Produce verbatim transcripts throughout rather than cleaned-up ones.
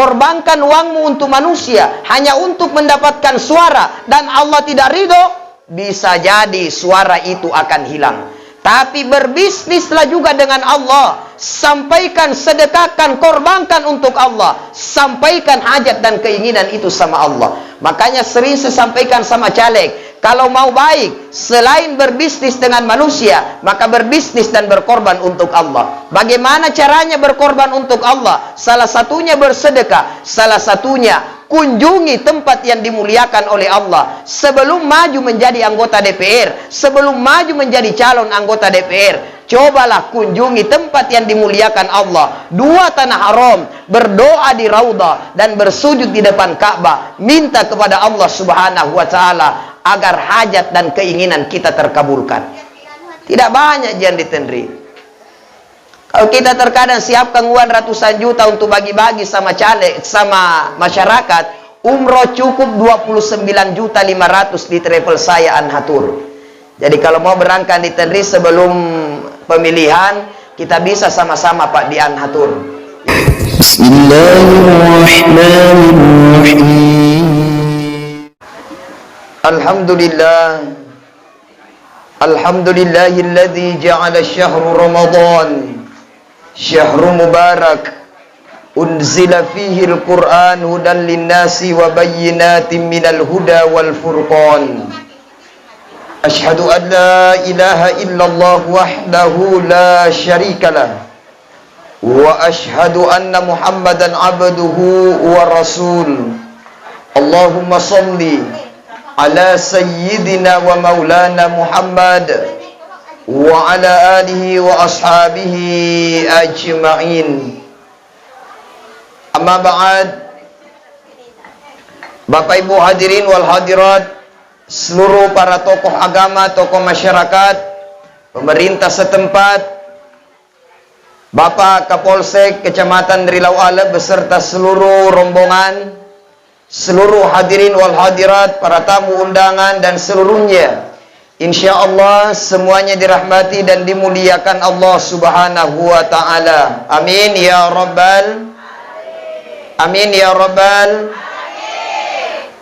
korbankan uangmu untuk manusia hanya untuk mendapatkan suara dan Allah tidak ridho, bisa jadi suara itu akan hilang. Tapi berbisnislah juga dengan Allah, sampaikan, sedekahkan, korbankan untuk Allah, sampaikan hajat dan keinginan itu sama Allah. Makanya sering saya sampaikan sama caleg, kalau mau baik, selain berbisnis dengan manusia, maka berbisnis dan berkorban untuk Allah. Bagaimana caranya berkorban untuk Allah? Salah satunya bersedekah, salah satunya kunjungi tempat yang dimuliakan oleh Allah. Sebelum maju menjadi anggota D P R, sebelum maju menjadi calon anggota D P R, cobalah kunjungi tempat yang dimuliakan Allah. Dua tanah haram, berdoa di Raudhah dan bersujud di depan Ka'bah, minta kepada Allah Subhanahu wa taala agar hajat dan keinginan kita terkabulkan. Tidak banyak yang ditenri. Kalau kita terkadang siapkan uang ratusan juta untuk bagi-bagi sama caleg, sama masyarakat, umroh cukup dua puluh sembilan juta lima ratus di travel saya Anha Tour. Jadi kalau mau berangkat di tenri sebelum pemilihan, kita bisa sama-sama, Pak, di Anha Tour. Bismillahirrahmanirrahim. Alhamdulillah. Alhamdulillahilladzi ja'ala syahru Ramadan syahru mubarak, unzila fihil Qur'an hudan linnasi wa bayyinatin minal huda wal furqan. Asyhadu an la ilaha illallah wahdahu la syarikalah. Wa asyhadu anna Muhammadan abduhu wa rasul. Allahumma salli ala sayyidina wa maulana Muhammad wa ala alihi wa ashabihi ajma'in. Amma ba'd. Bapak Ibu hadirin wal hadirat, seluruh para tokoh agama, tokoh masyarakat, pemerintah setempat, Bapak Kapolsek Kecamatan Rilau Ale beserta seluruh rombongan, seluruh hadirin wal hadirat, para tamu undangan dan seluruhnya. Insya Allah semuanya dirahmati dan dimuliakan Allah Subhanahu wa taala. Amin ya rabbal Amin ya rabbal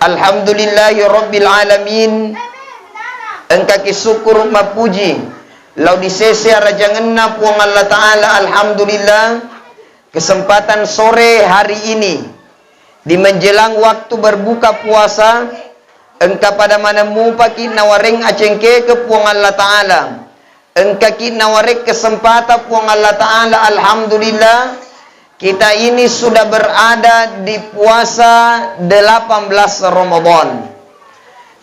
Alhamdulillahi rabbil alamin. Engkaki syukur mappuji lao di sese arajangenna Puang Allah Ta'ala, alhamdulillah, kesempatan sore hari ini, di menjelang waktu berbuka puasa, engka pada maneng mupaki nawareng acengkeke Puang Allah Ta'ala. Engkaki nawareng kesempatan Puang Allah Ta'ala, alhamdulillah, kita ini sudah berada di puasa delapan belas Ramadan.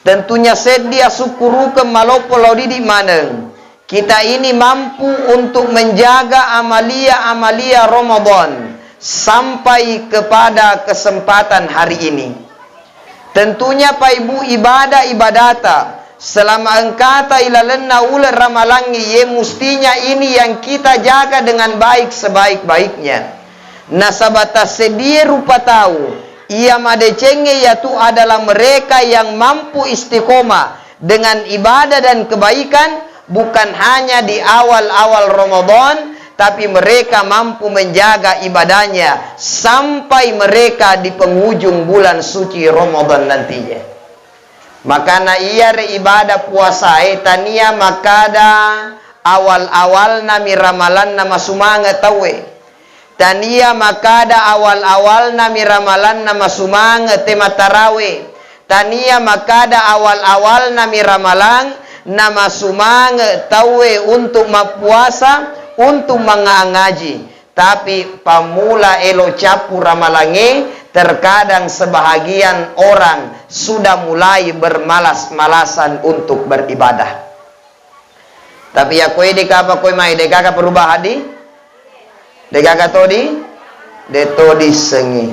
Tentunya seddi asukkurukeng maloppo lao didi maneng. Kita ini mampu untuk menjaga amalia-amalia Ramadan sampai kepada kesempatan hari ini. Tentunya, Pak Ibu, ibadah-ibadata selama engkata ilalenna uleng ramalangnge, ye mustinya ini yang kita jaga dengan baik sebaik-baiknya. Nasaba tasseddie rupa tau iya madecengnge, yaitu adalah mereka yang mampu istiqomah dengan ibadah dan kebaikan, bukan hanya di awal-awal Ramadan, tapi mereka mampu menjaga ibadahnya sampai mereka di penghujung bulan suci Ramadan nantinya. Makana iyare ibadah puasae tania makkada awal-awalnami ramalanna masumange tauwe. Tania makkada awal-awalnami ramalanna masumange te mattarawe. Tania makkada awal-awalnami ramalang namasumange tauwe untuk mappuasa, untuk mangnga-, ngaji. Tapi pammula elo cappu ramalangnge, terkadang sebahagian orang sudah mulai bermalas-malasan untuk beribadah. Tapi yakkoe de kapa koe mai, de gaga perubahan di? De gaga todi? De todi sengi.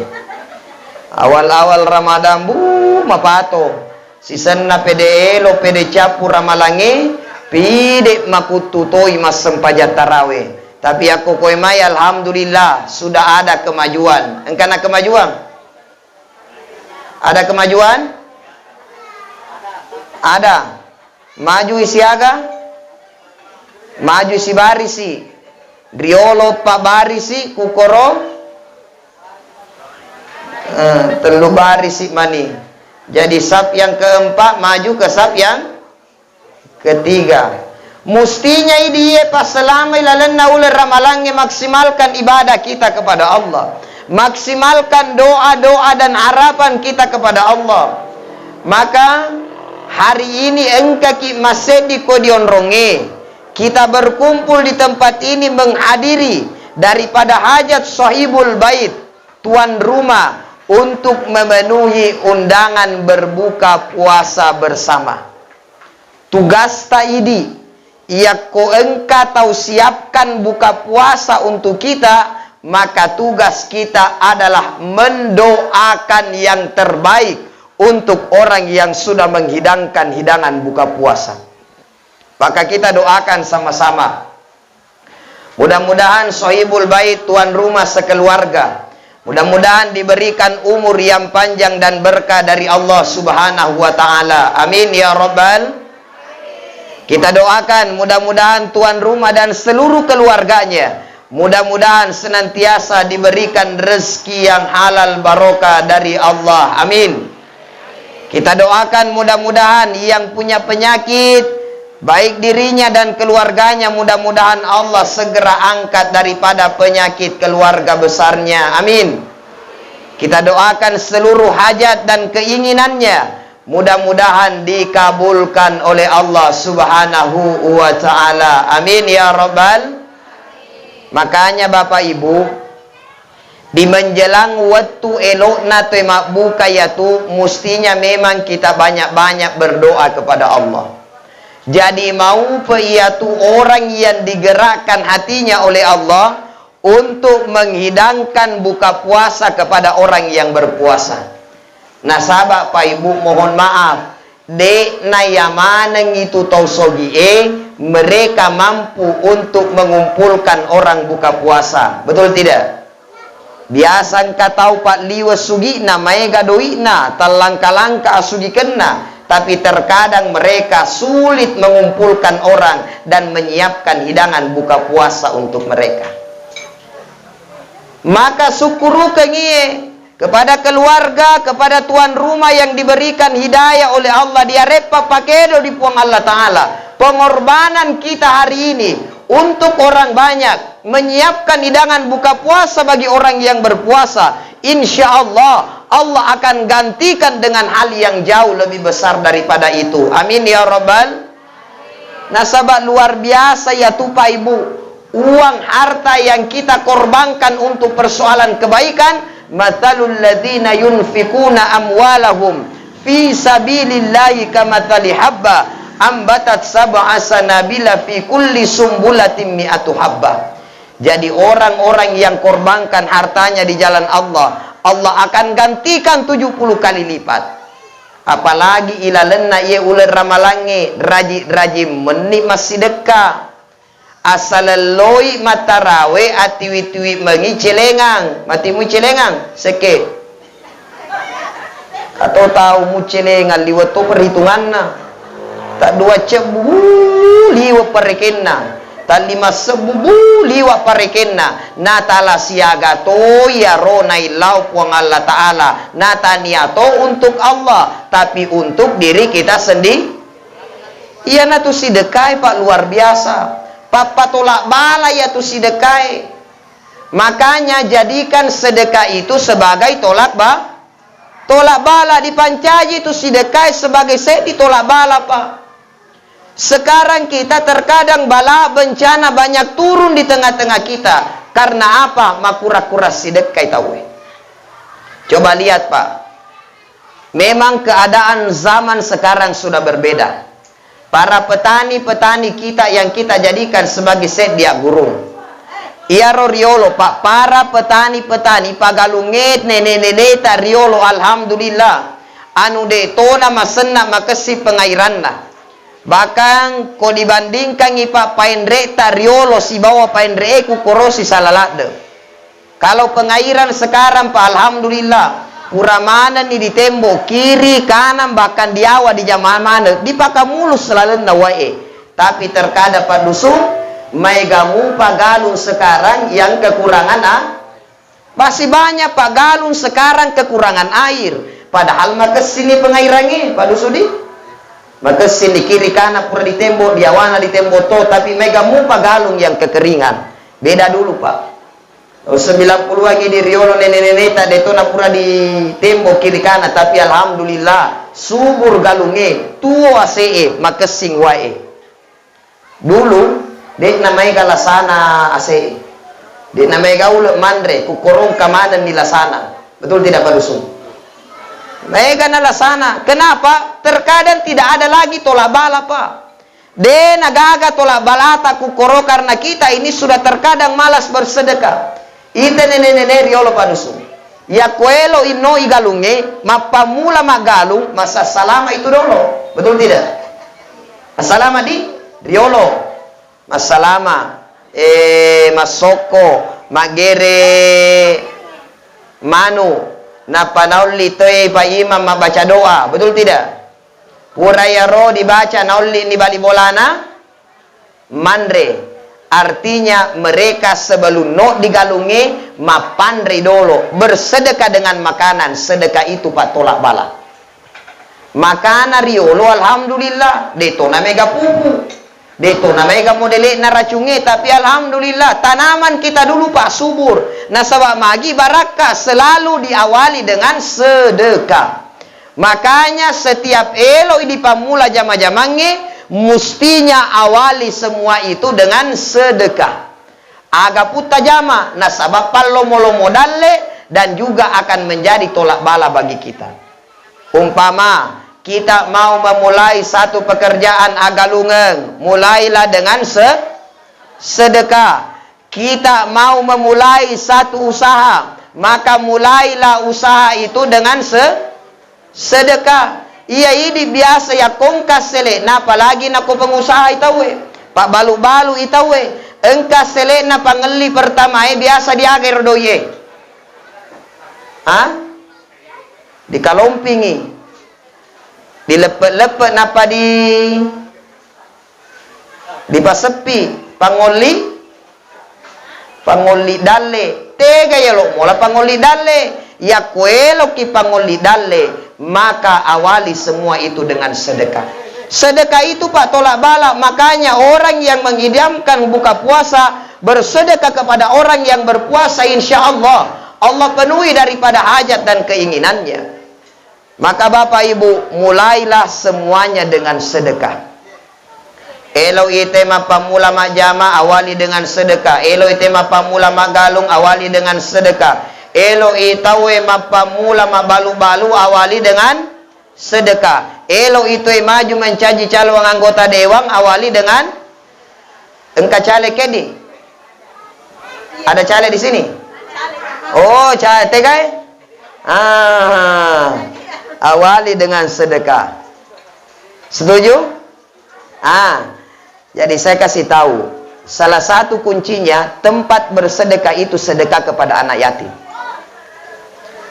Awal-awal Ramadan, bu, mapato. Sisenna pede elo, pede cappu ramalangnge, pide makuttu toi massempajang tarawe. Tapi yakko koe mai, alhamdulillah, sudah ada kemajuan. Engkana kemajuan? Ada kemajuan? Ada. Maju isi aga? Maju isi barisi. Riolo pa barisi kukoro. Eh, tellu barisi mani. Jadi saf yang keempat maju ke saf yang ketiga. Mustinya idi iye passelamai lalenna uleng ramalangnge, maksimalkan ibadah kita kepada Allah. Maksimalkan doa-doa dan harapan kita kepada Allah. Maka hari ini engkaki masseddi ko dionrongnge. Kita berkumpul di tempat ini menghadiri daripada hajat sahibul bait, tuan rumah, untuk memenuhi undangan berbuka puasa bersama. Tugasta idi, yakko engka tau siapkan buka puasa untuk kita, maka tugas kita adalah mendoakan yang terbaik untuk orang yang sudah menghidangkan hidangan buka puasa. Maka kita doakan sama-sama. Mudah-mudahan sohibul bait, tuan rumah sekeluarga, mudah-mudahan diberikan umur yang panjang dan berkah dari Allah Subhanahu wa Ta'ala. Amin ya Rabbal. Kita doakan mudah-mudahan tuan rumah dan seluruh keluarganya, mudah-mudahan senantiasa diberikan rezeki yang halal barokah dari Allah. Amin. Kita doakan mudah-mudahan yang punya penyakit, baik dirinya dan keluarganya, mudah-mudahan Allah segera angkat daripada penyakit keluarga besarnya. Amin. Kita doakan seluruh hajat dan keinginannya, mudah-mudahan dikabulkan oleh Allah Subhanahu wa Ta'ala. Amin ya Rabbal. Makanya, Bapak Ibu, di menjelang wettu elo'na toe mabbuka iyatu, mustinya memang kita banyak-banyak berdoa kepada Allah. Jadi, maupe iyatu orang yang digerakkan hatinya oleh Allah untuk menghidangkan buka puasa kepada orang yang berpuasa. Nasaba, Pak Ibu, mohon maaf, de'na iya maneng itu tau sogi'e mereka mampu untuk mengumpulkan orang buka puasa. Betul tidak? Biasa engka tau, Pak, liwe sugi'na, maega doi'na, tallangka-langka asugikenna, tapi terkadang mereka sulit mengumpulkan orang dan menyiapkan hidangan buka puasa untuk mereka. Maka sukkurukengngi kepada keluarga, kepada tuan rumah yang diberikan hidayah oleh Allah, diareppa pakedo di Puang Allah Ta'ala. Pengorbanan kita hari ini untuk orang banyak, menyiapkan hidangan buka puasa bagi orang yang berpuasa. Insya Allah, Allah akan gantikan dengan hal yang jauh lebih besar daripada itu. Amin ya Rabbal. Nasaba luar biasa iyatu, Pak, Ibu. Uang harta yang kita korbankan untuk persoalan kebaikan, matsalul ladzina yunfikuna amwalahum fi sabilillahi kamatsali habba ambatat sab'a sanabila fi kulli sumbulatin mi'atu habba. Jadi orang-orang yang korbankan hartanya di jalan Allah, Allah akan gantikan tujuh puluh kali lipat. Apalagi ilalenna iye uleng ramalangnge, raji-raji menni massidekka. Asalelloi mattarawe, atiwi-tiwi mengi celengang. Matimu celengang? Sekke. Atau tau mucelengang liwe to perhitunganna. Taddua cebbu, bu, liwe parekenna. Tallima sebbu, bu, liwe parekenna. Natala siaga to iyaro naillau Puang Allah Ta'ala. Natania to untuk Allah, tapi untuk diri kita sendiri. Iyanatu sidekkae, Pak, luar biasa. Pappatolak bala iyatu sidekkae. Makanya jadikan sedekah itu sebagai tolak ba-, tolak bala, dipancaji itu sidekkae sebagai seddi tolak bala, Pak. Sekarang kita terkadang bala bencana banyak turun di tengah-tengah kita. Karena apa? Makura-kura sidekkai tauwe. Coba lihat, Pak. Memang keadaan zaman sekarang sudah berbeda. Para petani-petani kita yang kita jadikan sebagai seddi aggurung. Iyaro riolo, Pak, para petani-petani pagalungnge nene-neneta riolo, alhamdulillah. Anu de tona masenna makessing pengairanna. Bahkan ko dibandingkangngi, Pak, paenre'ta riolo sibawa paenre'eku korosi sala ladde. Kalau pengairan sekarang, Pak, alhamdulillah, pura manenni ditembo kiri, kanan, bahkan diawa dijama maneng, dipakamulus lalenna wae. Tapi terkadang, Pak Dusun, maega mupa galung sekarang yang kekurangan a-, Pasti banyak, Pak, galung sekarang kekurangan air. Padahal makessini pengairannya, Pak Dusudi. Makessini kiri kanan pura ditembo, diawana ditembo to, tapi mega mupa galung yang kekeringan. Beda dulu, Pak. Tahun sembilan puluhan di riolo nene-neneta, de to na pura ditembo kiri kanan, tapi alhamdulillah, subur galunge, tuo asee, makessing wae. Dulu, de'na maega lasana ase. De'na maega ule manre, kukorongka manenni lasana. Betul tidak, Pak Dusun? Maega na lasana. Kenapa? Terkadang tidak ada lagi tolak bala, Pak. De nagaga tolak balata kukoro karena kita ini sudah terkadang malas bersedekah. Ite nene-nene riolo, Pak Dusun. Yakko elo innoi galungnge, mappammula maggalung, massassalama itu dolo. Betul tidak? Assalama di riolo. Massalama, eh, massokko, maggere manu, nappa naolli toi Pak Imam mabbaca doa. Betul tidak? Pura iyaro dibaca, naolli ni bali bolana, manre. Artinya, mereka sebelum no digalungnge, mappanre dolo, bersedekah dengan makanan, sedekah itu, Pak, tolak bala. Makana riolo, alhamdulillah, de to na mega pupu, de to na mega modele'na racungnge, tapi alhamdulillah, tanaman kita dulu, Pak, subur. Nasaba magi barakka selalu diawali dengan sedekah. Makanya setiap eloi dipammula jama-jamangnge, mustinya awali semua itu dengan sedekah. Aga putta jama, nasaba pallomo-lomo dalle dan juga akan menjadi tolak bala bagi kita. Umpama kita mau memulai satu pekerjaan agalungeng, mulailah dengan se-, sedekah. Kita mau memulai satu usaha, maka mulailah usaha itu dengan se-, sedekah. Iya idi biasa yakko engka sele'na, apalagi nako pengusaha i tauwe. Pabbalu-balu i tauwe. Engka sele'na pangelli pertamae biasa diaga ero doie. Ha? Dikalompingi. Dileppe-leppe nappa di Dipaseppi, pangolli, pangolli dalle. Tega yelo mola pangolli dalle? Yakko eloki pangolli dalle, maka awali semua itu dengan sedekah. Sedekah itu, Pak, tolak bala. Makanya orang yang mengidamkan buka puasa, bersedekah kepada orang yang berpuasa, insya Allah, Allah penuhi daripada hajat dan keinginannya. Maka Bapak Ibu, mulailah semuanya dengan sedekah. Elo ite mappammula majjama, awali dengan sedekah. Elo ite mappammula maggalung, awali dengan sedekah. Elo itaue mappammula mabbalu-balu, awali dengan sedekah. Elo itoe maju mencaji calon anggota dewan, awali dengan Engka caleg kedi? Ada caleg di sini? Oh, ca-, tegai? Ah, awali dengan sedekah. Setuju? Ah, jadi saya kasih tahu, salah satu kuncinya tempat bersedekah itu sedekah kepada anak yatim.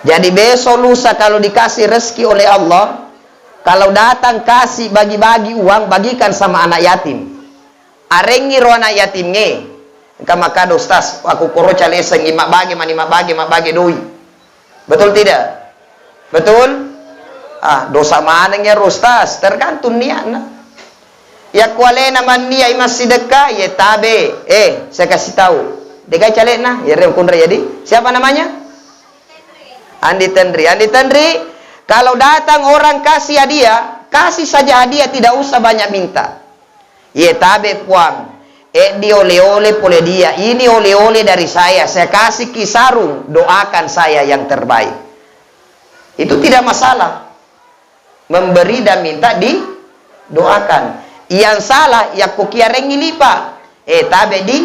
Jadi besok lusa kalau dikasih rezeki oleh Allah, kalau datang kasih bagi-bagi uang, bagikan sama anak yatim. Arengngi ro anak yatimnge. Engka makkada, "Ustaz, aku koro calesengngi, mabbage mani, mabbage, mabbage doi." Betul tidak? Betul? Ah, dosa maneng ya, Ustaz. Tergantung niatna. Yakko alena manniat massidekka, ye tabe. Eh, saya kasih tahu. Degai calegna, ya rem kunra jadi. Siapa namanya? Andi Tenri. Andi Tenri, kalau datang orang kasih hadiah, kasih saja hadiah, tidak usah banyak minta. Ye tabe, Puang, eddi ole-ole pole dia. Ini ole-ole dari saya. Saya kasih ki sarung, doakan saya yang terbaik. Itu tidak masalah. Memberi dan minta didoakan. Yang salah, yakko kiarengngi lipa. Eh, tabe di,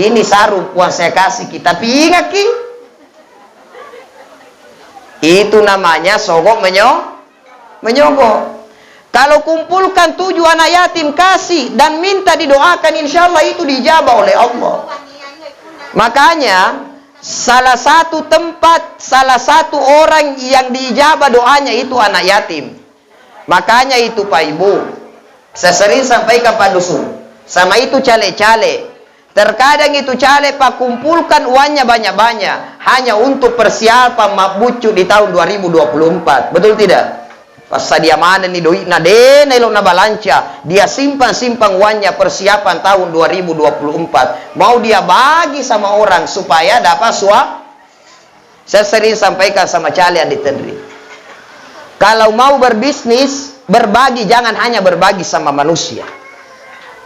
ini sarung, Puang, saya kasih ki. Tapi ingat ki, itu namanya sogok menyo-, menyogok. Kalau kumpulkan tujuh anak yatim, kasih dan minta didoakan, insya Allah itu diijabah oleh Allah. Makanya, salah satu tempat, salah satu orang yang diijabah doanya itu anak yatim. Makanya itu, Pak Ibu, saya sering sampaikan, Pak Dusun, sama itu caleg-caleg, Terkadang itu caleg, Pak, kumpulkan uangnya banyak-banyak hanya untuk persiapan mabbuccu di tahun dua ribu dua puluh empat. Betul tidak? Passadia manenni doi'na, de' naelo nabalanca. Dia simpan-simpan uangnya persiapan tahun dua ribu dua puluh empat. Mau dia bagi sama orang supaya dapat sua-, Saya sering sampaikan sama caleg yang ditenri. Kalau mau berbisnis, berbagi, jangan hanya berbagi sama manusia.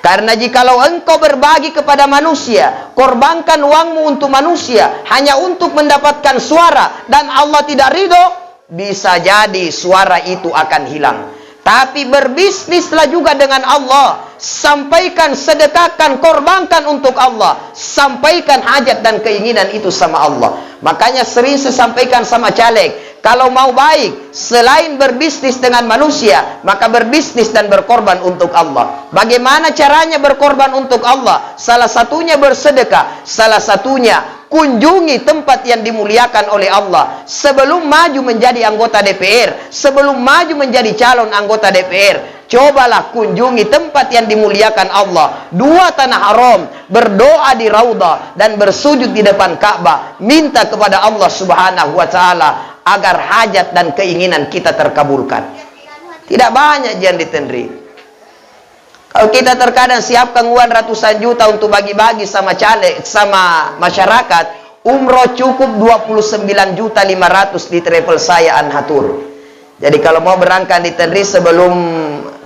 Karena jikalau engkau berbagi kepada manusia, korbankan uangmu untuk manusia, hanya untuk mendapatkan suara, dan Allah tidak ridho, bisa jadi suara itu akan hilang. Tapi berbisnislah juga dengan Allah. Sampaikan, sedekahkan, korbankan untuk Allah. Sampaikan hajat dan keinginan itu sama Allah. Makanya sering saya sampaikan sama caleg, kalau mau baik, selain berbisnis dengan manusia, maka berbisnis dan berkorban untuk Allah. Bagaimana caranya berkorban untuk Allah? Salah satunya bersedekah, salah satunya kunjungi tempat yang dimuliakan oleh Allah. Sebelum maju menjadi anggota D P R, sebelum maju menjadi calon anggota D P R, cobalah kunjungi tempat yang dimuliakan Allah. Dua tanah haram, berdoa di Raudhah dan bersujud di depan Ka'bah, minta kepada Allah Subhanahu wa Ta'ala agar hajat dan keinginan kita terkabulkan. Tidak banyak yang ditenri. Kalau kita terkadang siapkan uang ratusan juta untuk bagi-bagi sama caleg, sama masyarakat, umroh cukup dua puluh sembilan juta lima ratus di travel saya Anha Tour. Jadi kalau mau berangkat di Tenri sebelum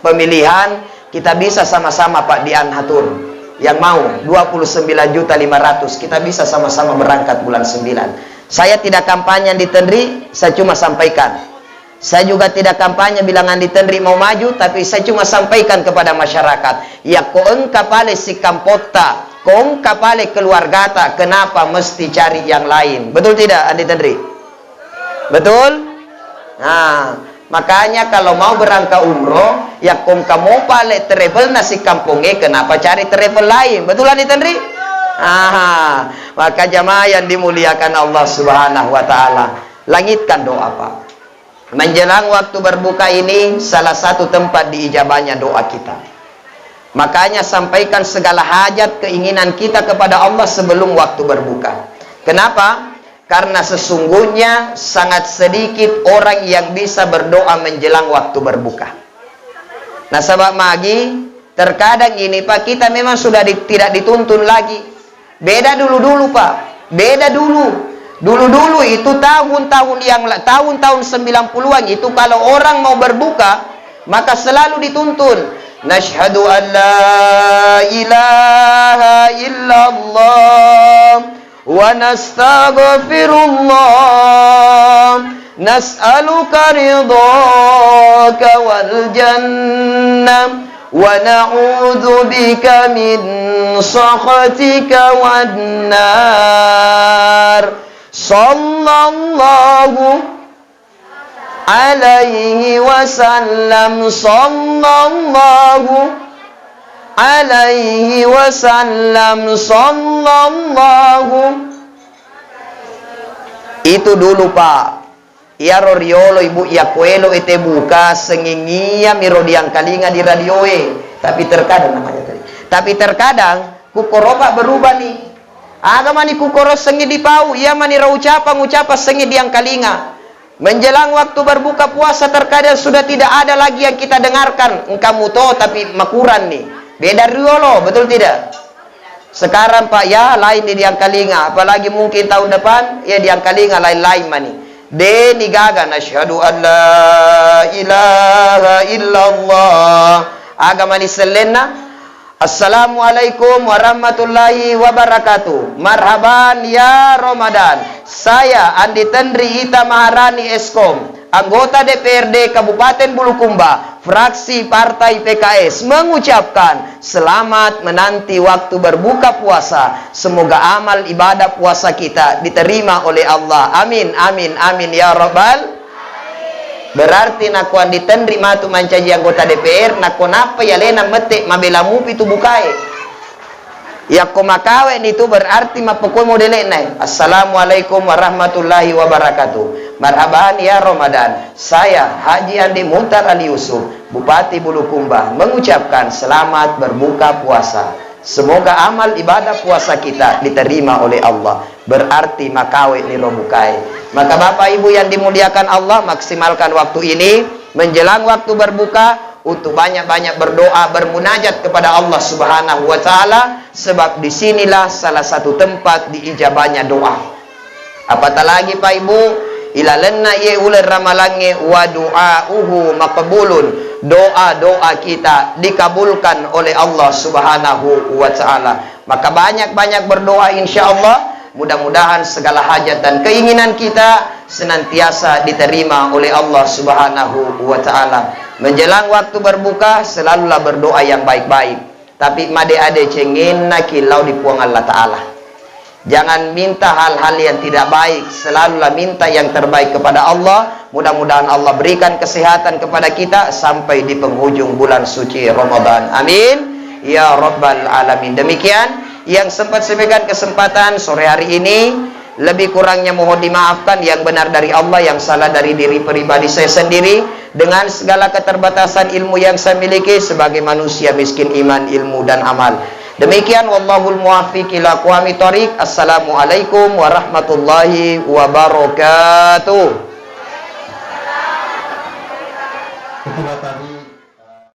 pemilihan, kita bisa sama-sama, Pak, di Anha Tour. Yang mau dua puluh sembilan juta lima ratus, kita bisa sama-sama berangkat bulan sembilan. Saya tidak kampanye di Tenri, saya cuma sampaikan. Saya juga tidak kampanye bilang Andi Tenri mau maju, tapi saya cuma sampaikan kepada masyarakat, yakko engka pale sikkampotta, ko engka pale keluargata, kenapa mesti cari yang lain? Betul tidak, Andi Tenri? Betul? Nah, makanya kalau mau berangkat umroh, yakko engka mo pale travelna sikkampongnge, kenapa cari travel lain? Betul, Andi Tenri? Aha, maka jamaah yang dimuliakan Allah Subhanahu wa Ta'ala, langitkan doa, Pak. Menjelang waktu berbuka ini salah satu tempat diijabahnya doa kita. Makanya sampaikan segala hajat, keinginan kita kepada Allah sebelum waktu berbuka. Kenapa? Karena sesungguhnya sangat sedikit orang yang bisa berdoa menjelang waktu berbuka. Nasaba magi, terkadang ini, Pak, kita memang sudah di-, tidak dituntun lagi. Beda dulu-dulu, Pak. Beda dulu. Dulu-dulu itu tahun-tahun yang la-, tahun-tahun sembilan puluhan itu kalau orang mau berbuka, maka selalu dituntun. Nashhadu an la ilaha illallah wa nastaghfirullah. Nas'aluka ridhaka wal jannah. Wa na'udzu bika min sakhatika wan nar. Sallallahu alaihi wasallam, sallallahu alaihi wasallam, sallallahu. Itu dulu, Pak. Iyaro riolo, Ibu, yakko elo ete buka, senging iya miro diangkalinga di radioe. Tapi terkadang namanya tadi. Tapi terkadang kukkoropa berubah ni. Aga mani kukkoro senging dipau, iya mani ro ucapang, ucapang senging diangkalinga. Menjelang waktu berbuka puasa terkadang sudah tidak ada lagi yang kita dengarkan. Engka muto tapi makurang ni. Beda riolo, betul tidak? Sekarang, Pak, ya, lain ni diangkalinga, apalagi mungkin tahun depan, ya, diangkalinga lain-lain mani. De ni gaga, nashhadu an la ilaha illallah. Aga mani sellenna? Assalamualaikum warahmatullahi wabarakatuh. Marhaban ya Ramadan. Saya Andi Tenri Ita Maharani Eskom, anggota D P R D Kabupaten Bulukumba, fraksi Partai P K S, mengucapkan selamat menanti waktu berbuka puasa. Semoga amal ibadah puasa kita diterima oleh Allah. Amin, amin, amin ya rabbal. Berarti nakko Andi Tenri matu mancaji anggota D P R, nakko nappa yalena mette mabela mupi tu bukae. Yakko makawe ni tu berarti mappekoi modele'na. Assalamualaikum warahmatullahi wabarakatuh. Marhaban ya Ramadan. Saya Haji Andi Muhtar Ali Yusuf, Bupati Bulukumba, mengucapkan selamat berbuka puasa. Semoga amal ibadah puasa kita diterima oleh Allah. Berarti makawe ni robukai. Maka Bapak Ibu yang dimuliakan Allah, maksimalkan waktu ini menjelang waktu berbuka untuk banyak-banyak berdoa, bermunajat kepada Allah Subhanahu wa Ta'ala, sebab disinilah salah satu tempat diijabahnya doa. Apatah lagi Pak Ibu, ilalenna ye uleng ramalangnge, wa du'auhu maqbulun, doa-doa kita dikabulkan oleh Allah Subhanahu wa Ta'ala. Maka banyak-banyak berdoa, insya Allah, mudah-mudahan segala hajat dan keinginan kita senantiasa diterima oleh Allah Subhanahu wa Ta'ala. Menjelang waktu berbuka, selalulah berdoa yang baik-baik. Tapi made-ade cengenna ki lao di Puang Allah Ta'ala. Jangan minta hal-hal yang tidak baik, selalulah minta yang terbaik kepada Allah. Mudah-mudahan Allah berikan kesehatan kepada kita sampai di penghujung bulan suci Ramadan. Amin ya rabbal alamin. Demikian yang sempat saya berikan kesempatan sore hari ini. Lebih kurangnya mohon dimaafkan, yang benar dari Allah, yang salah dari diri pribadi saya sendiri. Dengan segala keterbatasan ilmu yang saya miliki sebagai manusia miskin iman, ilmu, dan amal. Demikian, wallahul muwaffiq ila aqwamit thariq. Assalamualaikum warahmatullahi wabarakatuh.